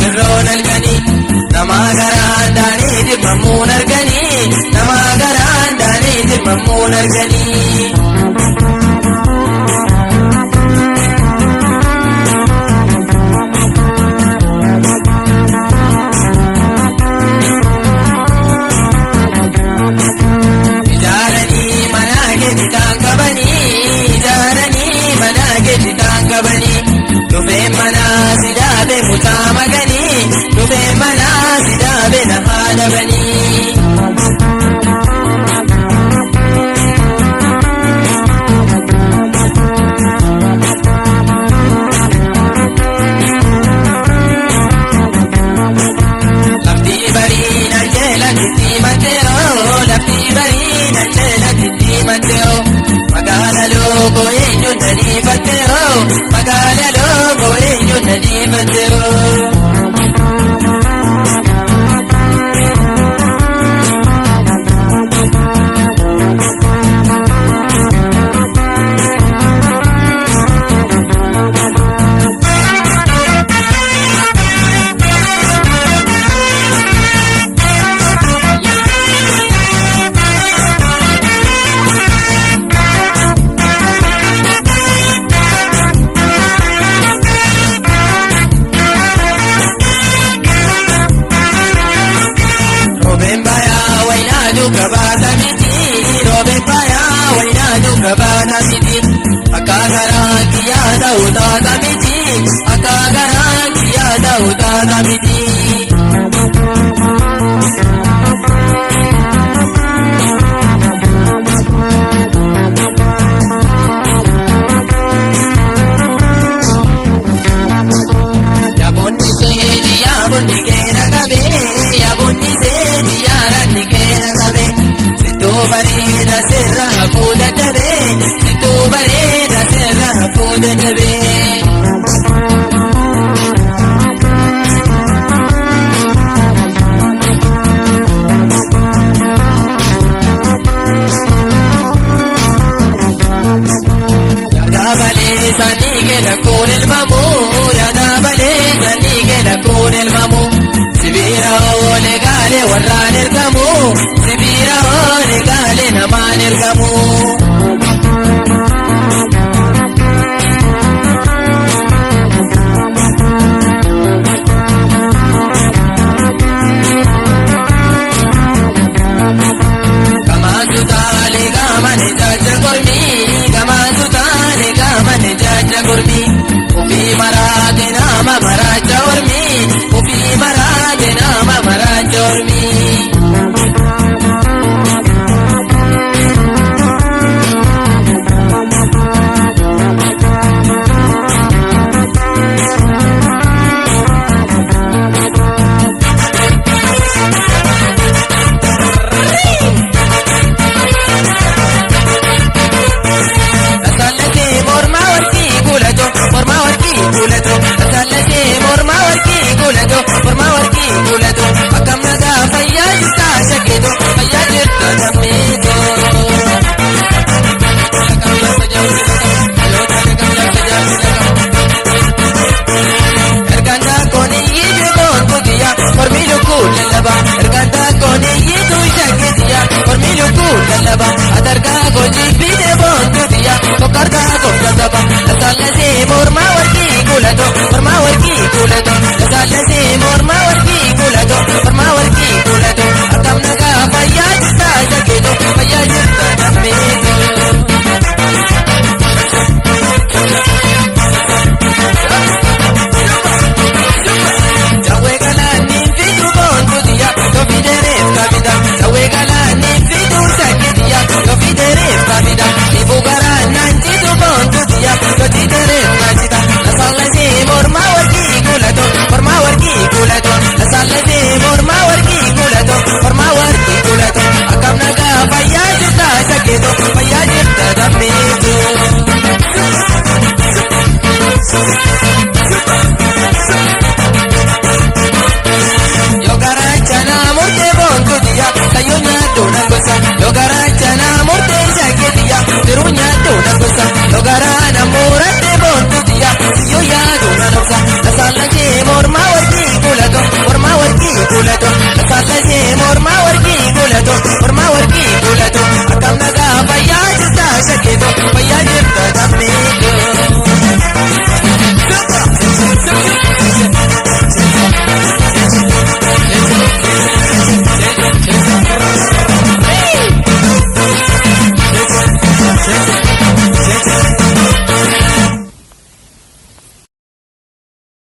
Birroon halkanii nama garaan daanii dirmammuun arganii nama garaan daanii dirmammuun arganii. Ijaaranii mana keetti qabanii ijaaranii mana keetti qabanii dhufee mana si dhaabe mucaa maganii dhufee mana si dhaabe na haadhabanii. Lafti bariina jeela titti mateeroo lafti bariina jeela titti mateeroo magaala loogoo eenyu nadiifatteeroo magaala loogoo eenyu nadiifatteeroo. Roobeen bayaa waynaa duuka baata miti roobeen bayaa waynaa duuka baata miti akka garaa kiyyaa ta'u taata miti akka garaa kiyyaa ta'u taata miti. Yaabonni keeti yaabonni kee